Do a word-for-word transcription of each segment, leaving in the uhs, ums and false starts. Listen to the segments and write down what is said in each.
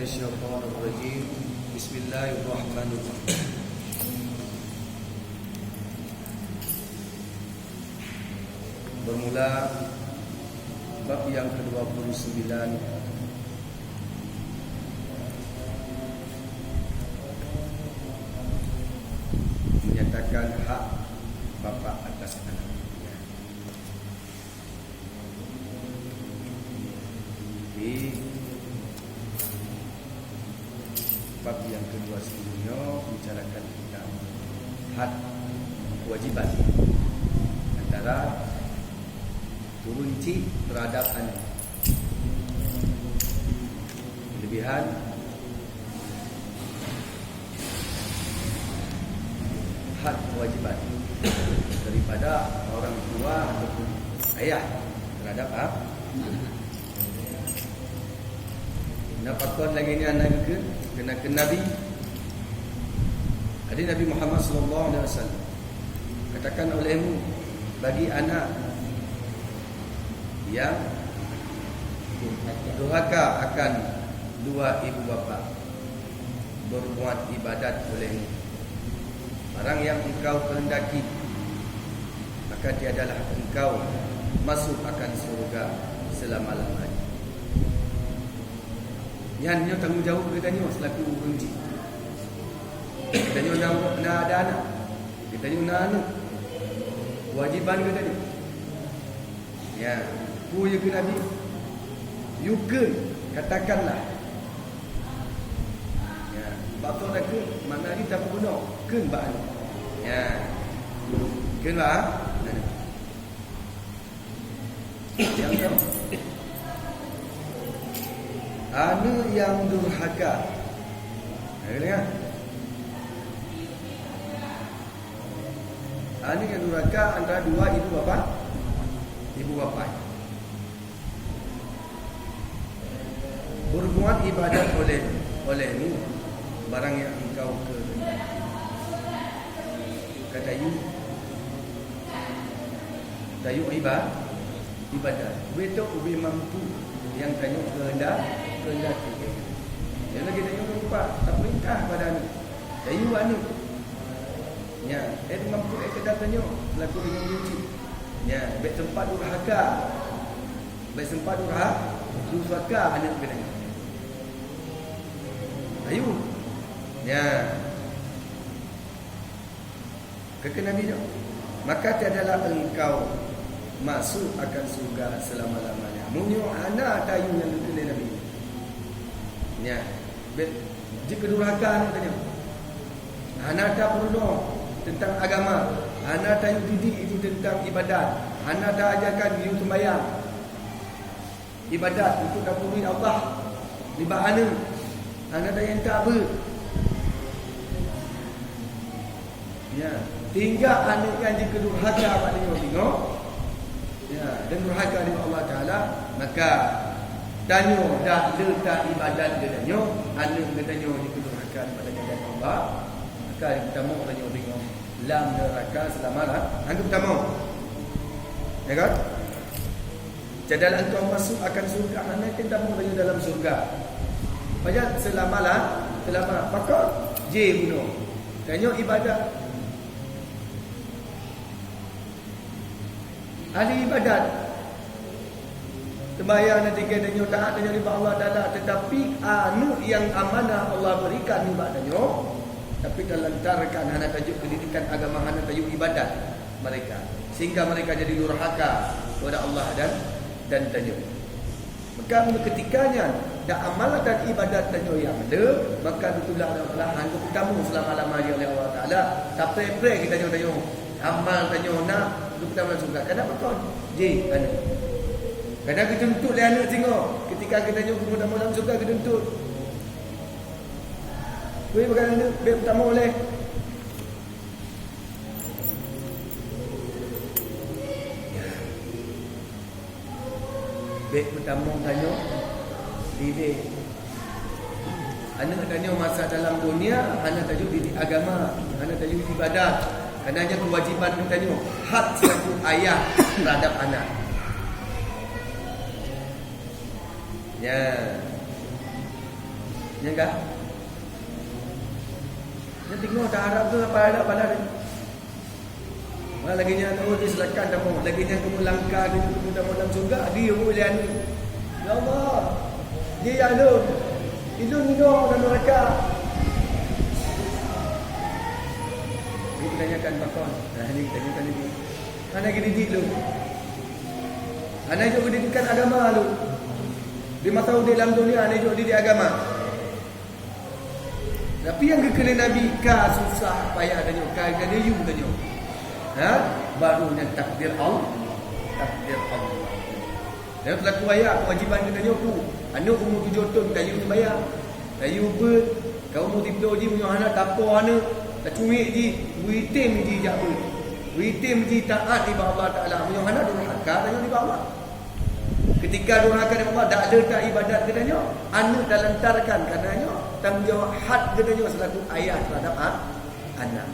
Syaitanir rajim. Bismillahirrahmanirrahim. Bermula bab yang kedua puluh sembilan, menyatakan hak bapak atas anak. Di bab yang kedua sebelumnya bicarakan tentang hak kewajiban antara turun cik terhadap anak. Kelebihan hak kewajiban daripada orang tua ataupun ayah terhadap a-, anak. Nah, pakon lagèe nyan na geukheun keunan Nabi. Hadis Nabi Muhammad sallallahu alaihi wasallam, "Katakan olehmu bagi anak yang durhaka akan dua ibu bapa, berbuat ibadat olehmu. Barang yang engkau kehendaki, maka tiadalah engkau masuk akan syurga selama-lamanya." Nyan nyoe tanggong jaweueb geutanyoe seulaku ureueng jih. Geutanyoe na, na ada anak. Geutanyoe na aneuk. Kewajiban geutanyoe. Ya, peue kheun Nabi? Yue kheun, katakanlah. Ya, bak toh takheun, makna jih tapeurunoe, kheun bak aneuk. Ya. Kheun bak aneuk. Nyang keunam, aneuk nyang durhaka. Nah, kata kan? Aneuk nyang durhaka antara dua ibu bapa. Ibu bapa. Berbuat ibadat oleh, olehmu barang yang engkau kehendaki. Ka tayue, tayue iba-, ibadat. Ubé tôh ubé mampu nyang tanyoe kehendak-, kehendaki. Nyan lagèe tanyoe lupa tapeurintah bak aneuk. Tayue aneuk. Nyan, eh, mampu eh keudah tanyoe selaku ureueng cit. Nyan, bèk teumpat durhaka. Bèk teumpat durha-, durhaka aneuk keunan. Tayue. Nyan. Kata Nabi nyoe, "Maka tiadalah engkau masuk akan syurga selama-lamanya." Meunyoe hana tayue nyang geukheun lé Nabi. Nyan, bèk jeuet keu durhaka aneuk tanyoe. Hana tapeurunoe teuntang agama, hana tayue didik itu teuntang ibadat, hana taajakan yue seumayang. Ibadat untuk tapeubri Allah nibak aneuk, hana tayue tabeuet. Ya, tinggai aneuk nyan jeuet keu durhaka bak tanyoe singoh. Ya, dan durhaka nibak Allah Taala, maka tanyoe dak le ta ibadat keu tanyoe, aneuk keu tanyoe jeuet keu durhaka nibak tanyoe dan Allah, maka tamong tanyoe singoh lam neuraka seulama-la-, anggap tamong. Ya kan? Tiadalah engkau masuk akan syurga, hana akan tamong tanyoe dalam syurga. Pajan seulama-la-, seulama pakon jih bunoe. Tanyoe ibadat. Ahli ibadat. Seumayang dan zikir tanyoe, taat tanyoe nibak Allah Taala, tetapi aneuk nyang amanah Allah berikan nibak tanyoe, tapi talantarkan hana tajeuet pendidikan agama, hana tajeuet ibadat mereka, sehingga mereka jadi durhaka kepada Allah dan, dan tanyoe. Maka meunyoe keutika nyan dak amal dan ibadat tanyoe nyang le, maka beutôi lah Allah hana geutamong seulama-lama jih lé Allah Taala. Tapreh-preh geutanyoe, tanyoe amal tanyoe na geutamong lam syeuruga. Kana pakon? Jih aneuk. Kana geutuntut lé aneuk singoh. Keutika geutanyoe geutamong lam syeuruga geutuntut. Weh, bagaimana aneuk? Bèk meutamong lé. Bèk meutamong tanyoe didik. Aneuk tanyoe masa dalam dunia hana tajeuet didik agama, hana tajeuet ibadat. Karena nyan kewajiban geutanyoe, hak selaku ayah terhadap anak. Ya. Nyan ka? Nyan teungoh taharap tu apa ada pada ni. Wah, lagi nyan tu, oh, silakan kamu. Lagi nyan kamu langkah, kamu, kamu dalam surga, dia, oh, dia ni. Ya Allah, dia ya lôn. Ilôn inong dalam neraka. Dia tanyakan pakon. Nah, ini tanyakan ini. Hana geudidik lôn. Hana jok geudidikan agama lôn. Di masa udép lam dunia, hana jok didik agama. Tapi nyang geukheun lé Nabi ka susah payah tanyoe, ka gadayueng tanyoe. Ha? Baru nyan takdir Allah. Takdir Allah. Dan selaku ayah, kewajiban geutanyoe pu. Aneuk umur tujoh thon, tayue sembahyang. Tayue beuet, ka umur siplôh jih meunyoe hana tapo aneuk, tacuek jih, beuitem jih jak beuet. Beuitem jih taat nibak Allah Taala. Meunyoe hana durhaka tanyoe nibak Allah. Ketika durhaka nibak Allah, dak le ta ibadat geutanyoe, aneuk talantarkan, karena nyoe tanggung jawab hak geutanyoe selaku ayah terhadap a-, anak.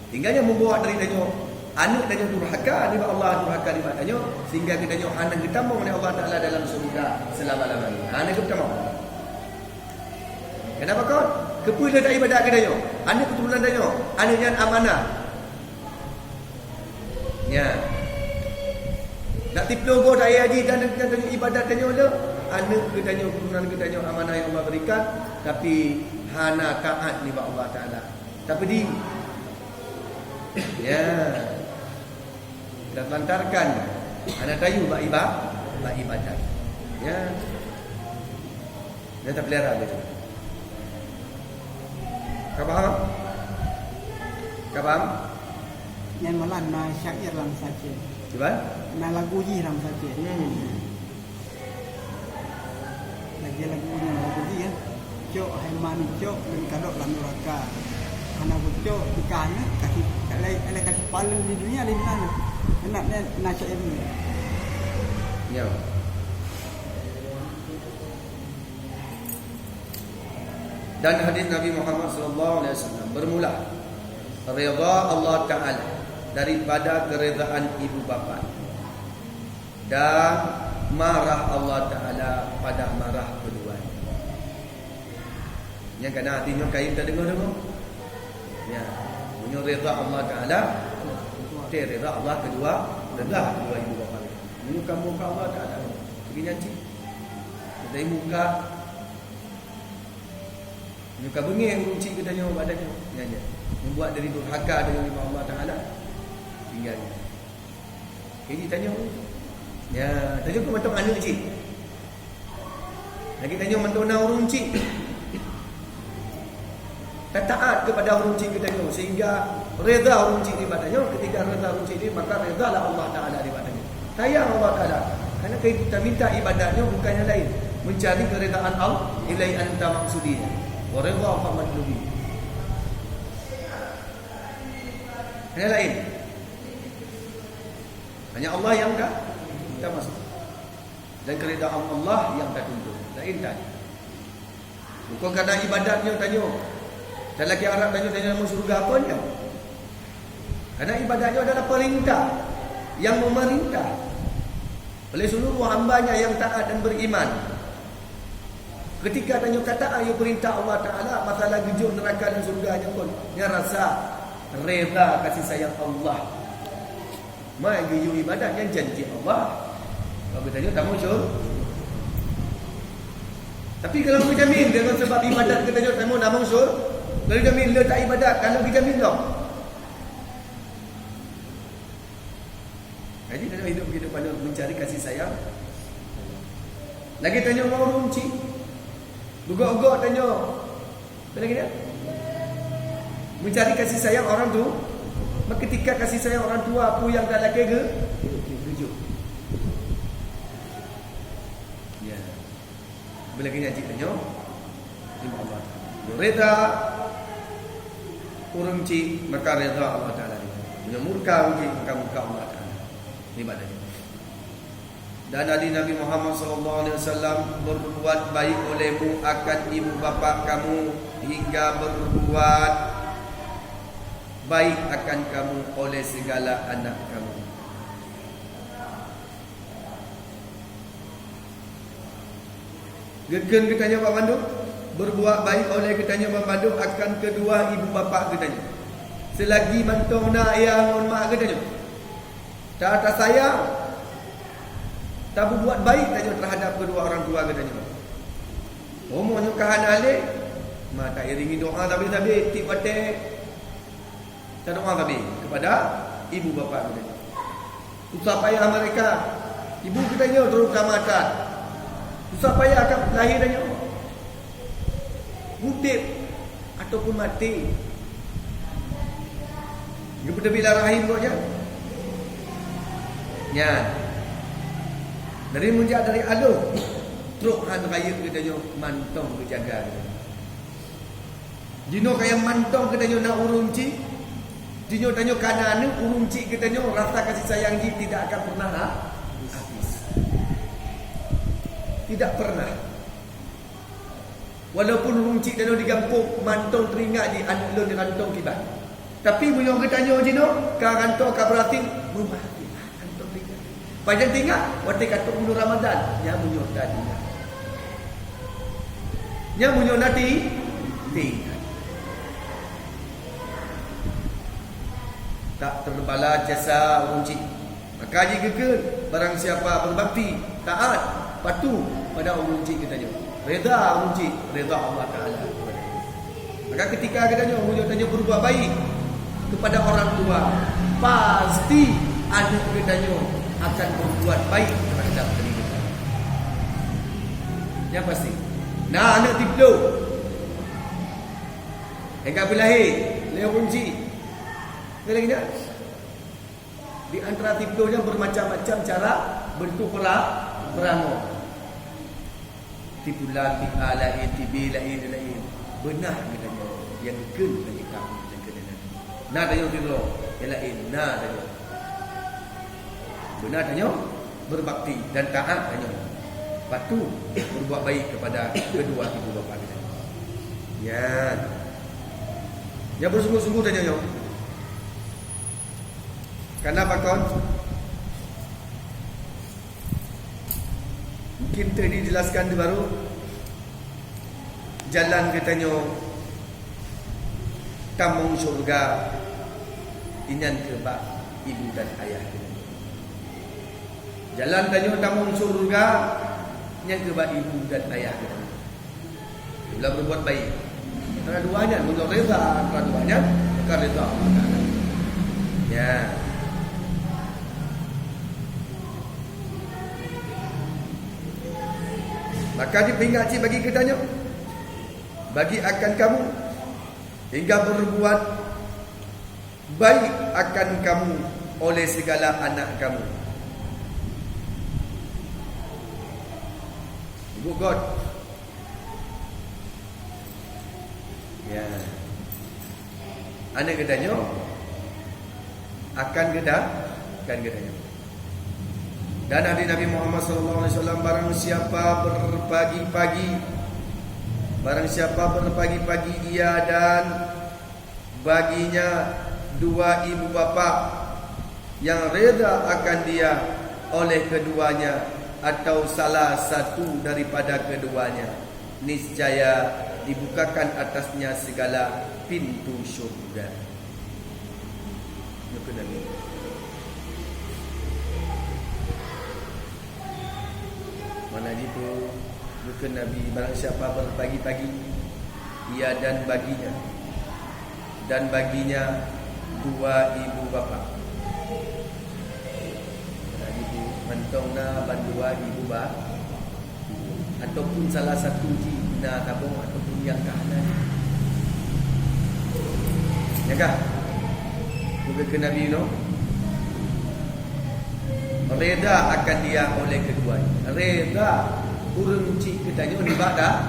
Tinggal nyan membawa dari tanyoe, aneuk tanyoe durhaka nibak Allah, durhaka nibak tanyoe, sehingga geutanyoe hana geutamong lé Allah Taala dalam syurga selama-lamanya. Hana geutamong. Kenapa kon? Keupeue le ta ibadat geutanyoe? Aneuk keuturonan tanyoe, aneuk nyan amanah. Ya. Nak tiplôh goe daya jih dan, dan, dan ibadat tanyoe le, aneuk geutanyoe, keuturonan geutanyoe amanah nyang Allah berikan, tapi hana taat nibak Allah Taala. Tapi di, ya. Dan lantarkan hana tayue bak iba-, bak ibadat. Ya. Dan tapelihara gitu. Ka paham? Ka paham? Nyan malah na syair lam sace. Cuba? Na lagu jih lam sace. Hmm. Lagi lagu nyan lagu jih ya. Cok hai mami cok dan kadok lam neraka. Hana beucok nikah aneuk kasih, lé, lé kasih palen di dunia di sana. Enak nyan na syair ni. Ya. Dan hadis Nabi Muhammad sallallahu alaihi wasallam bermula redha Allah Taala daripada keredaan ibu bapa dan marah Allah Taala pada marah keduanya. Nyang kana hati nyoe kain tadeungoe-deungoe. Ya, meunyoe redha Allah Taala, teuh redha Allah kedua, redha kedua ibu bapa. Meunyoe kamoe ka Allah Taala, pergi nyan cit. Dari muka Nyoe ka beungéh ureueng chik geutanyoe bak tanyoe. Nyan, nyan. Membuat dari durhaka tanyoe nibak Allah Taala. Tinggai. Jadi tanyoe. Ya, tanyoe keu mantong aneuk chik. Lagi tanyoe mantong na ureueng chik. Tataat kepada ureueng chik geutanyoe sehingga redha ureueng chik nibak tanyoe. Ketika redha ureueng chik nibak, maka redhalah Allah Taala nibak tanyoe. Sayang Allah Taala. Karena kita minta ibadat nyoe bukan yang lain, mencari keredaan Allah, ilai anta maqsudi, wa ridha fa matlubi. Hanya lain. Hanya Allah yang ka, ka masuk. Dan keredaan Allah yang ka tuntut. Lain tadi. Bukan karena ibadat nyoe tanyoe. Dan lagi harap tanyoe, tanyoe lamong syurga apa nyoe? Karena ibadat nyoe adalah perintah yang memerintah oleh seluruh hamba-Nya yang taat dan beriman. Ketika tanyoe ka taat ayue perintah Allah Taala, masalah geujok neraka dan syurga nyoe kon, nyan rasa redha kasih sayang Allah. Mai geuyue ibadat nyan janji Allah. Bak geutanyoe tamong syur-, tapi kalau geujamin deungon sebab ibadat geutanyoe tamong, tamong syur-, kalau geujamin le ta ibadat, kalau geujamin lom. Jadi tanyoe hidup kehidupan mencari kasih sayang. Lagi tanyoe ngon ureueng chik. Beugok-gok tanyoe. Apa lagi dia? Mencari kasih sayang orang tu. Maka ketika kasih sayang orang tua, peue nyang talakée geu-, geujok. Ya. Bila kena cik tanyoe, terima Allah. Nyoe reda ureueng chik, maka reda Allah Taala. Nyoe murka ureueng chik, maka murka Allah Taala. Nibak tanyoe. Dan hadis Nabi Muhammad sallallahu alaihi wasallam, "Berbuat baik olehmu akan ibu bapa kamu hingga berbuat baik akan kamu oleh segala anak kamu." Geukheun geutanyoe bak mandum? Berbuat baik oleh geutanyoe banmandum akan keudua ibu bapak geutanyoe. Seulagi mantong na ayah ngon mak geutanyoe, ta-, tasayang, tabubuat baik tanyoe terhadap keudua orang tua geutanyoe. Umu nyoe ka hana lé, ma tairingi doa sabe-sabe tiep watée. Tadoa sabe kepada ibu bapa geutanyoe. Susah payah mereka, ibu geutanyoe terutama that. Susah payah ka lahé tanyoe. Udeb ataupun maté. Geupeuteubiet lam rahim gobnyan. Nyan. Dari meunjak dari aloh trok han rayeuk geutanyoe mantong geujaga geutanyoe. Jinoe kaya mantong geutanyoe na ureuëng cik, jinoe tanyoe ka na aneuk ureuëng cik geutanyoe, rasa kasih sayang jih tidak akan pernah ha-, habis. Tidak pernah. Walaupun ureuëng cik tanyoe di gampông mantong teuingat jih aneuk lôn rantong kiban. Tapi meunyoe geutanyoe jinoe ka rantong ka beurati, meumaih. Pajan teuingat, watée ka trok buleuen Ramadhan, nyan meunyoe that ingat. Nyan meunyoe na ti-, teuingat. Tak terbalas jasa ureuëng cik. Maka jih geukheun, barang siapa berbakti, taat, patuh pada ureuëng cik geutanyoe. Reda ureuëng cik, reda Allah Taala kepada geutanyoe. Maka ketika geutanyoe, meunyoe tanyoe berbuat baik kepada orang tua, pasti aneuk geutanyoe akan berbuat baik terhadap diri geutanyoe. Nyang pasti. Na aneuk tiplôh. Nyang ka beulahé, lé ureuëng cik. Lé lagée nyan. Di antara tiplôh nyan bermacam-macam cara bentuk pera-, perangoe. Tipulan, tiha laén, tibi laén, laén. Beunah geutanyoe nyang geukheun lagée kamoe nyang keunan. Na tanyoe sidroe, nyang laén, na tanyoe. Beunah tanyoe berbakti dan taat tanyoe. Patuh berbuat baik kepada kedua ibu bapa geutanyoe. Nyan. Nyang bersungguh-sungguh tanyoe nyoe. Karena pakon? Mungkin teuk dijelaskan di baru, jalan geutanyoe tamong syurga, inyan keu bak ibu dan ayah geutanyoe. Jalan tanyoe tamong syurga, nyan keu bak ibu dan ayah geutanyoe. Bila berbuat baik. Antara dua nyan, meunyoe reda antara dua nyan, maka reda Allah Taala. Ya. Maka dipeuingat cit bagi geutanyoe, bagi akan kamu, hingga berbuat baik akan kamu oleh segala anak kamu. Ibu God. Ya. Aneuk geutanyoe akan geuda-, akan geutanyoe. Dan hadis Nabi Muhammad sallallahu alaihi wasallam, barang siapa berpagi-pagi, barang siapa berpagi-pagi ia dan baginya dua ibu bapa yang reda akan dia oleh keduanya atau salah satu daripada keduanya, niscaya dibukakan atasnya segala pintu syurga. Nyoe keuh Nabi. Mana jitu, geukheun Nabi, barang siapa berpagi-pagi, ia dan baginya, dan baginya dua ibu bapa. Mana jitu, mantong na bandua ibu ba-, ataupun salah satu jih na tabong ataupun nyang ka hana. Nyang ka? Geukheun Nabi nyoe. Reda akan dia oleh keduanya. Reda ureuëng cit geutanyoe nibak dah.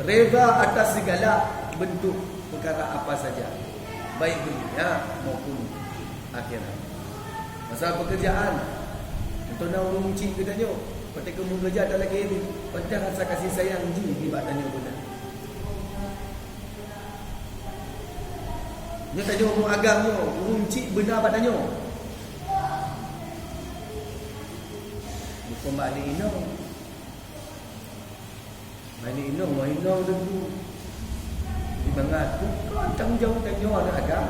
Reda atas segala bentuk perkara apa saja, baik dunia maupun akhirat. Masalah pekerjaan, contohnya ureuëng cit geutanyoe, watée keu meukeureuja talakée ni, padahai rasa kasih sayang jih nibak tanyoe beuna. Nyoe tanyoe ureuëng agam nyoe, ureuëng cit beuna bak tanyoe. Bukan bak aneuk inong. Mani inong, mani inong teungku. Di mangat bukan tanggung jawab tanyoe aneuk agam.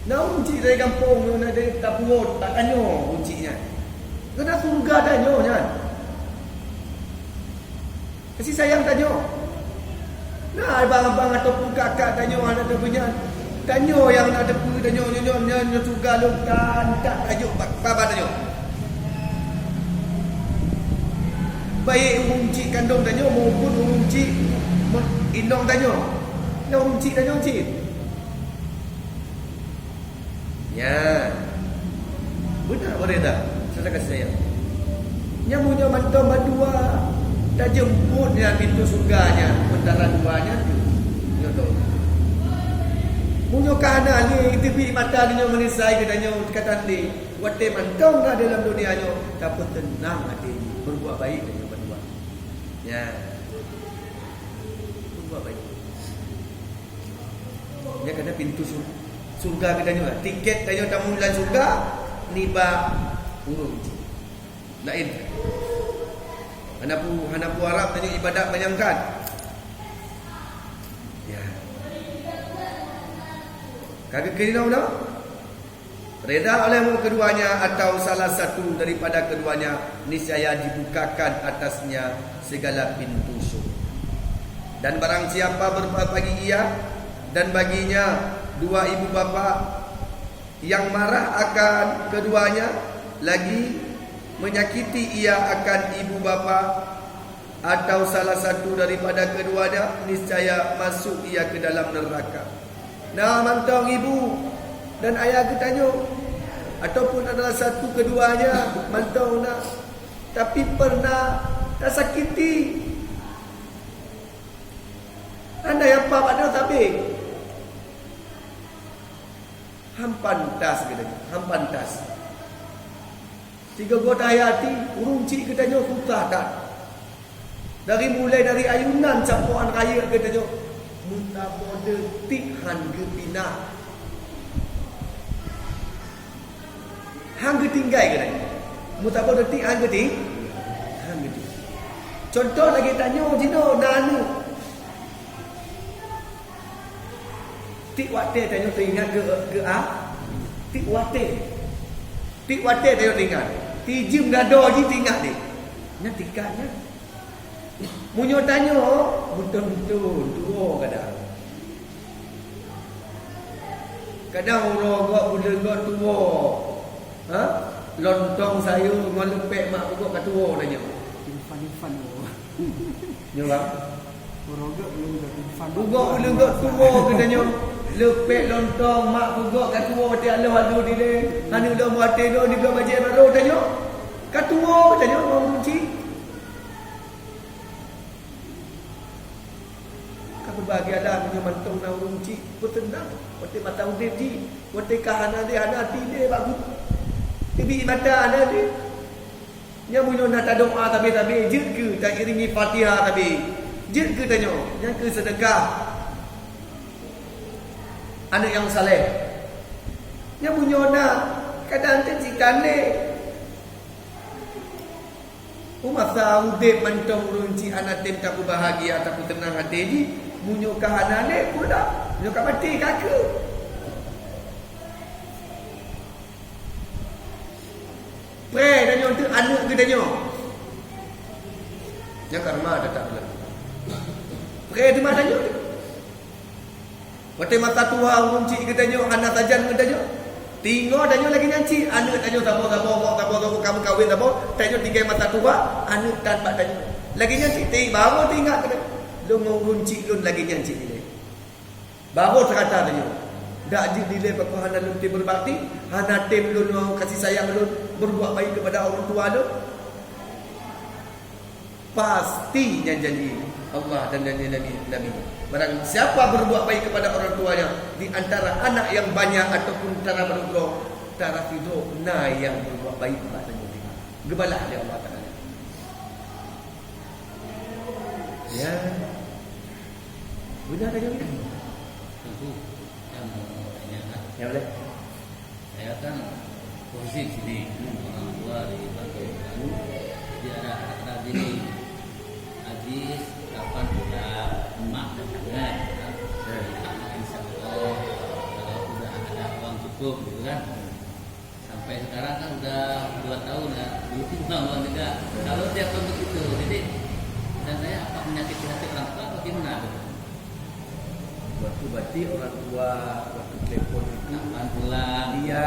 Na ureueng chik dari gampông nyoe na dari tapuot, tak tanyoe ureueng chik nyan. Keunan syeuruga tanyoe nyan. Kasih sayang tanyoe. Na abang-abang ataupun kakak tanyoe hana teupeu nyan. Tanyoe nyang na teupeu tanyoe nyoe, nyoe, nyoe, nyoe syeuruga lôn tan, tak tajok ba-, baba tanyoe. Baik ureueng chik kandong tanyoe maupun ureueng chik me-, inong tanyoe. Na ureueng chik tanyoe cit. Nyan. Beuna beureudah, saudara kasih sayang. Nyan meunyoe mantong bandua tajeumpot nyan pintoe syeuruga nyan, peutara dua nyan, nyoe teuh. Meunyoe ka hana lé, teubiet mata tanyoe meunasai geutanyoe, ka tan lé. Watèe mantong na dalam dunia nyoe, tapeuteunang até jih, berbuat baik tanyoe bandua. Nyan. Berbuat baik. Nyan keunan pintoe su-, syeuruga geutanyoe. Tiket tanyoe tamong lam syeuruga nibak ureueng chik. Laén. Hana pu-, hana pu harab tanyoe ibadat manyang that. Ya. Ka geukheun lom, no? Reda olehmu keduanya atau salah satu daripada keduanya, niscaya dibukakan atasnya segala pintu syurga. Dan barang siapa berbuat bagi ia dan baginya dua ibu bapa yang marah akan keduanya, lagi menyakiti ia akan ibu bapa, atau salah satu daripada keduanya, niscaya masuk ia ke dalam neraka. Na mantong ibu dan ayah geutanyoe, ataupun adalah satu keduanya mantong na, tapi pernah tasakiti. Andai apa pada tabé. Han pantas geutanyoe, han pantas. Sigoe-goe tahayati, ureueng chik geutanyoe susah that. Dari mulai dari ayunan sampoe 'an rayeuk geutanyoe, meusaboh detik han geupinah. Han geutinggai geutanyoe. Meusaboh detik han geuting-, han geuting-. Contoh lagèe tanyoe jinoe na aneuk. Tiep watèe tanyoe teuingat geu-, geu-, a? Tiep watèe. Tiep watèe tanyoe teuingat. Tijeuem gadoe jih teuingat deh. Nyan tingkat nyan. Meunyoe tanyoe, beutôi-beutôi, tuwoe kadang. Kadang uroe gob, buleuen gob tuwoe. Ha? Lontong sayur ngon leupek mak peugot ka tuwoe tanyoe. Infan-infan tuwoe. Nyoe, bang. Uroe gob, buleuen gob, infan. Peugot buleuen gob tuwoe geutanyoe. Leupek lontong mak peugot ka tuwoe, watèe aloh-aloh dilèe. Aneuk lom watèe lom digob bajèe baroe tanyoe. Ka tuwoe tanyoe, bang Kunci. Ka peubahagialah meunyoe mantong na ureueng chik peuteunang watèe masa udép jih, watèe ka hana lé, hana até lé bak geuh. Teubiet mata hana lé. Nyan meunyoe na tadoa sabe-sabe, jeuet keu tairingi Fatihah sabe. Jeuet keu tanyoe, nyan keu seudeukah aneuk nyang saleh. Nyan meunyoe na, kadang teuh jih ka lé. Peue masa udép mantong ureueng chik hana tem tapeubahagia, tapeuteunang até jih, meunyoe ka hana lé, peue dah? Meunyoe ka maté, ka keu. Pré tanyoe teuh aneuk geutanyoe. Nyang karma teutap lom. Pré teuma tanyoe teuh. Watèe masa tuha ureueng chik geutanyoe hana sajan ngon tanyoe. Teungoh tanyoe lagèe nyan cit, aneuk tanyoe saboh-saboh, saboh-saboh ka meukawen saboh, tanyoe tinggai masa tuha, aneuk tan bak tanyoe. Lagèe nyan cit, teuh baroe teuingat keunoe. Lôn ngon ureueng chik lôn lagèe nyan cit dilèe. Baroe seurata tanyoe. Dak jeuet dilèe pakon hana lôn tem beubakti, hana tem lôn kasih sayang lôn berbuat baik kepada orang tua lôn. Pasti nyan janji Allah dan janji Nabi, Nabi. Barang siapa berbuat baik kepada orang tuanya di antara anak yang banyak ataupun tara baroe droe, tara sidroe na nyang berbuat baik bak tanyoe. Geubalah lé Allah Taala. Ya. Beuna ka jaweueb? Teungku, nyang mau tanya, kan? Ya, boleh. Saya kan Posisi sini, orang tua di Batu Baru, dia ada harta bini. Habis, kapan pula emak dan tangan? Insya Allah, kalau udah ada uang cukup, gitu kan. Sampai sekarang kan udah dua tahun ya, belum pulang uang juga. Kalau dia pun begitu, jadi, dan saya apa menyakiti hati orang tua, bagaimana? Waktu batik orang tua, waktu telepon itu, kapan pulang? Dia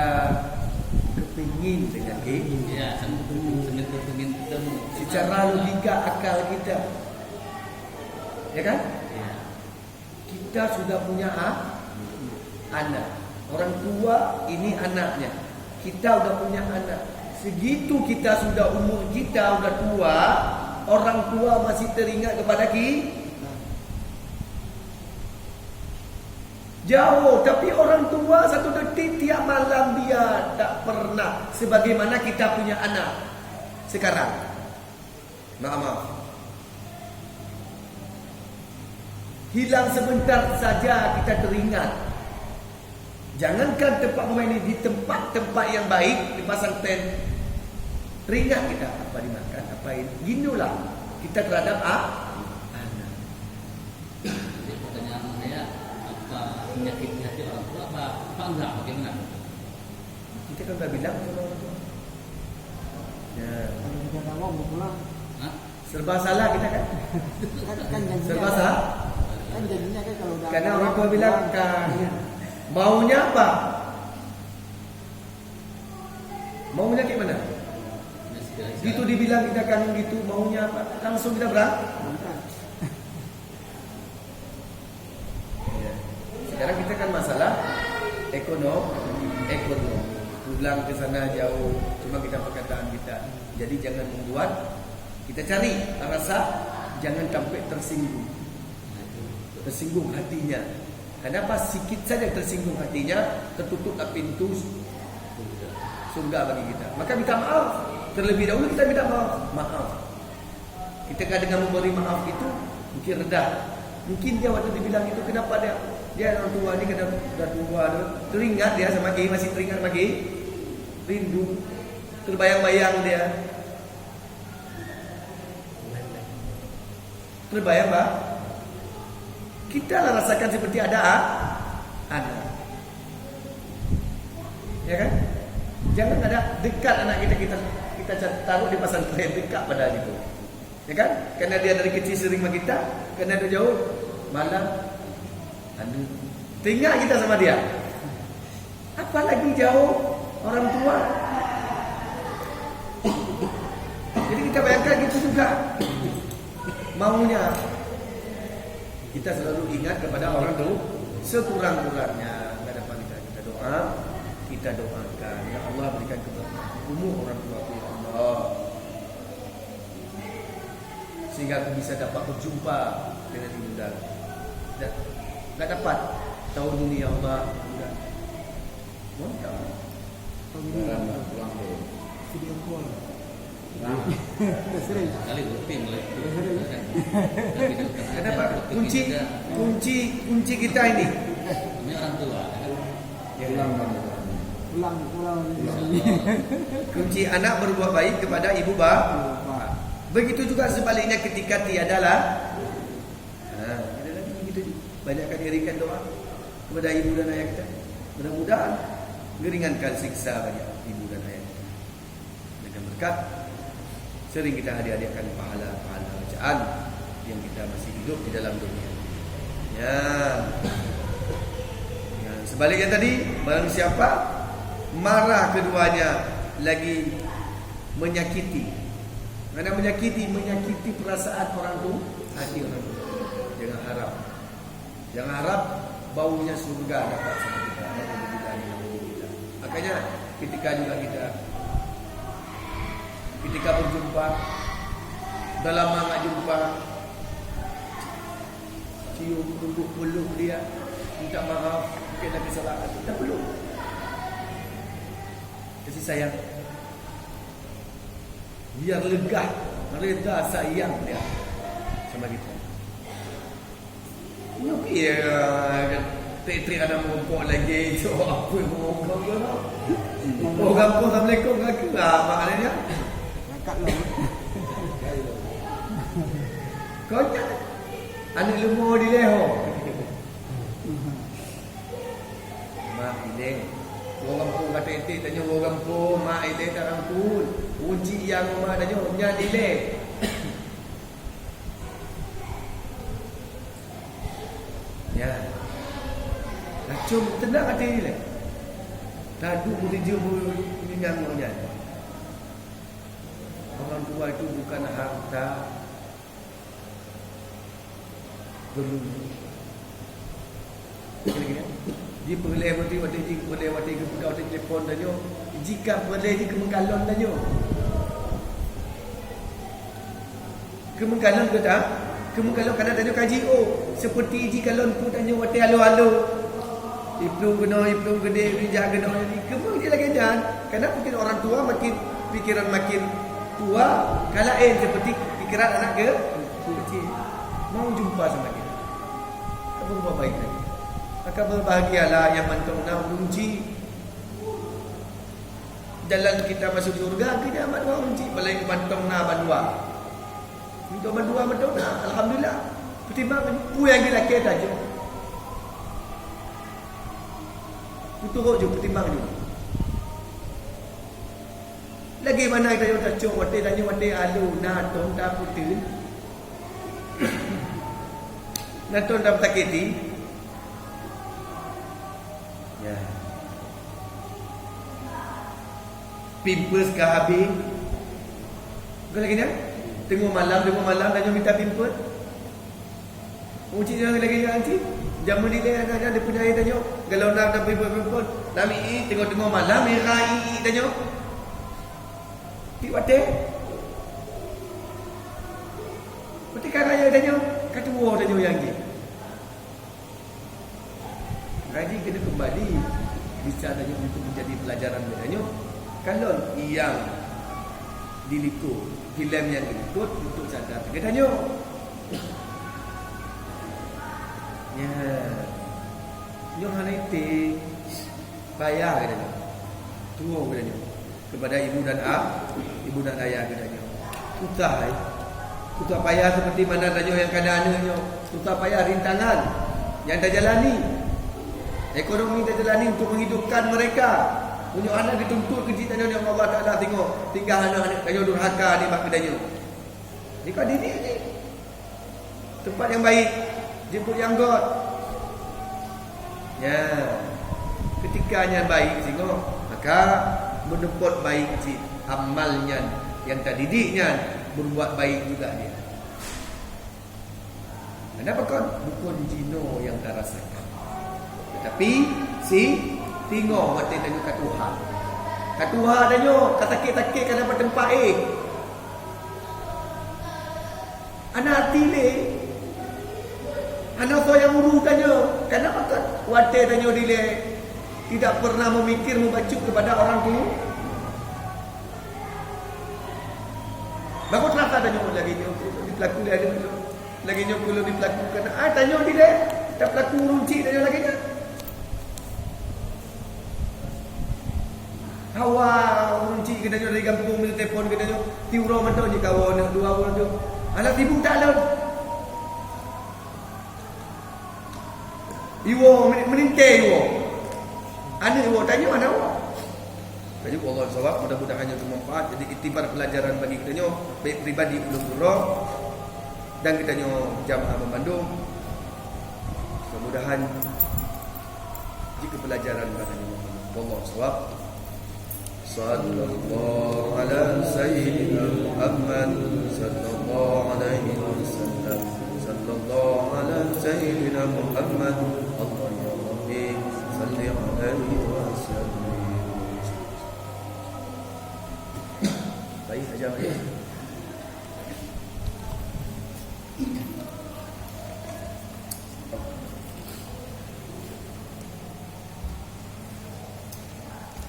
kepingin dengan dia. Ya, sama ketemu, sama kepingin ketemu. Secara logika akal kita. Ya kan? Ya. Kita sudah punya a-, anak. Orang tua ini anaknya. Kita udah punya anak. Segitu kita sudah umur kita udah tua, orang tua masih teringat kepada ki-, jauh, tapi orang tua satu detik tiap malam dia tak pernah sebagaimana kita punya anak sekarang. Maaf, maaf. Hilang sebentar saja kita teringat. Jangankan tempat bermain ini, di tempat-tempat yang baik, di pesantren, teringat kita apa dimakan, apa ini. Rindulah kita terhadap a-, anak. Jadi pertanyaan saya, apa menyakiti hati orang tua, apa, apa enggak, bagaimana? Kita kan udah bilang sama orang tua. Ya. Kalau kita dah ngomong pulang. Hah? Serba salah kita kan? Kan, kan janjinya Serba kan, salah. Kan janjinya kan kalau udah Karena orang tua bilang, pulang. Kan, maunya apa? Maunya kayak mana? Gitu dibilang kita kan gitu, maunya apa? Langsung kita berang-, Ya. Sekarang kita kan masalah ekono-, ekonomi. Pulang ke sana jauh, cuma kita perkataan kita. Jadi jangan membuat, kita cari rasa, jangan sampai tersinggung. Tersinggung hatinya. Kenapa sikit saja tersinggung hatinya, tertutuplah pintu surga bagi kita. Maka minta maaf. Terlebih dahulu kita minta maaf. Maaf. Kita kan dengan memberi maaf itu mungkin rendah. Mungkin dia waktu dibilang itu, kenapa dia, dia orang tua ni kena dah tua tu, teringat dia sama lagi, masih teringat lagi, rindu, terbayang-bayang dia. Terbayang, Pak? Kita lah rasakan seperti ada a-, anak. Ya kan? Jangan ada dekat anak kita, kita, kita taruh di pesantren, dekat pada gitu. Ya kan? Karena dia dari kecil sering sama kita, karena dia jauh, malam, anu, teringat kita sama dia. Apalagi jauh orang tua. Jadi kita bayangkan gitu juga maunya. Kita selalu ingat kepada orang tua, sekurang-kurangnya nggak dapat kita, kita doa, kita doakan, "Ya Allah, berikan keberkahan umur orang tua, ya Allah." Sehingga aku bisa dapat berjumpa dengan ibunda. Dan tak dapat tahun ini, ya Allah, ibunda. Mohon doa. Tahun ini. Dalam pulang ke Video call. Nah. Dah sering. Kali rutin mulai. Dah sering. Kenapa? Kunci, kunci, kunci kita ini. Ini orang tua, kan? Ya. Pulang, Bang. Pulang, pulang. Pulang. Kunci anak berbuat baik kepada ibu ba-, Bapak. Begitu juga sebaliknya ketika tiadalah. Ha, ada lagi begitu. Banyakkan irikan doa kepada ibu dan ayah kita. Mudah-mudahan meringankan siksa bagi ibu dan ayah kita. Dengan berkat sering kita hadiah-hadiahkan pahala-pahala bacaan yang kita masih hidup di dalam dunia. Ya. Ya, sebaliknya tadi, barang siapa marah keduanya lagi menyakiti. Karena menyakiti, menyakiti perasaan orang tu, hati orang tu. Jangan harap. Jangan harap baunya surga dapat sama kita. Alhamdulillah, alhamdulillah. Makanya ketika juga kita, ketika berjumpa, dah lama nggak jumpa, cium, peluk, peluk dia, minta maaf, mungkin ada kesalahan, kita peluk. Kasih sayang. Biar lega, reda sayang dia sama kita. Nyoe pih, eh, trik-trik aneuk muda lagèe nyoe, apa yang mau kau kena? Oh, gampông assalamualaikum ka keu, ah, mak dia. Angkat lah. Kau ingat? Aneuk leumo dilèe ho. Mak ilèe. Woe gampông ka teuintek tanyoe woe gampông, mak ilèe tarangkul. Kunci nyang mak tanyoe nyan ilèe. Ya. Lacom teunang até ilèe. Taduek meuteujeue meunyoe nyan. Orang tua itu bukan harta. Dulu. Kira-kira. Ji peureulèe watèe, watèe ji peureulèe watèe geupeugah watèe telepon tanyoe. Jika peureulèe ji keumeukalon tanyoe. Keumeukalon geutanyoe, keumeukalon kana tanyoe ka jiôh. Seperti ji kalon peue tanyoe watèe alo-alo. Iplueng keunoe, iplueng keudéh, rijak keunoe. Keumeukalon lagèe nyan. Karena mungkin orang tua makin, pikiran makin tua, ka laén seperti pikiran anak ke-, kecil. Mau jumpa sama dia. Ka berubah baik lagi. Maka berbahagialah yang mantong na ureueng chik. Jalan kita masuk syurga, keu nyan bandua ureueng chik, apalagi mantong na bandua. Untuk bandua mantong na, alhamdulillah. Peutimang peue nyang jilakèe tanyoe. Peuturot ju peutimang ju. Lagèe mana tanyoe tacok watèe tanyoe watèe alo na tom tapeuteun. Na tom tapeutakèti. Ya. Pampers ka habéh. Bukan lagèe nyan? Teungoh malam, teungoh malam tanyoe mita pampers. Uji nyang lagèe nyan cit. Jameun ilèe aneuk nyan dipeunyai tanyoe. Galon na tapi pun. Nami i teungoh-teungoh malam i rai i tanyoe. Tiep watèe. Watèe ka raya tanyoe, ka tuwoe tanyoe nyang jih. Jadi kena kembali bisa tanyoe untuk menjadi pelajaran bagi tanyoe. Kalon nyang dilikot, filem nyang dilikot untuk sadar keu tanyoe. Ya. Nyoe hana item payah keu tanyoe. Tuwoe keu tanyoe. Kepada ibu dan a-, ibu dan ayah keu tanyoe. Susah, eh. Susah payah seperti mana tanyoe nyang kana aneuk nyoe. Susah payah rintangan nyang tajalani. Ekonomi tajalani untuk menghidupkan mereka. Meunyoe hana geutuntut keu jih tanyoe lé Allah Taala, singoh tinggai aneuk-aneuk tanyoe durhaka nibak keu tanyoe. Jika didik jih. Teumpat nyang baik, jeuet nyang göt. Ya, ketika nyan baik singoh, maka meuneumpot baik cit amal nyan nyang tadidik nyan berbuat baik juga dia. Kenapa kon? Bukon jinoe nyang tarasakan. Tetapi si tingoh watèe tanyoe ka tuha. Ka tuha tanyoe, ka sakét-sakét, ka dapat teumpat éh. Hana arti lé. Hana soe nyang uru tanyoe. Kenapa kan? Watèe tanyoe dilèe tidak pernah memikir, membacut kepada orang tua. Bagus terasa tanyoe lagèe nyoe. Di pelaku dia ada. Lagèe nyoe keu lôn dipeulakukan. Ah, tanyoe dilèe, tapeulaku ureueng chik tanyoe lagèe nyan. Hawa ureueng chik geutanyoe dari gampông meutelepon geutanyoe, siuroe mantong jikawoe aneuk dua ureueng tu. Alah sibuk that lôn. Iwoe, meunin-, meuninte iwoe. Aneuk iwoe, tanyoe hana woe. Tanyoe, wallahu sawab, mudah-mudahan nyoe bermanfaat. Jadi, iktibar pelajaran bagi geutanyoe, baik pribadi ulôn keudroe dan geutanyoe jamaah bandum. Mudah-mudahan jeuet keu pelajaran bagi geutanyoe. Wallahu sawab. Sallallahu ala sayyidina Muhammad, sallallahu alaihi wasallam, sallallahu ala sayyidina Muhammad, Allahumma salli alaihi wasallam. Baik, ajar baik.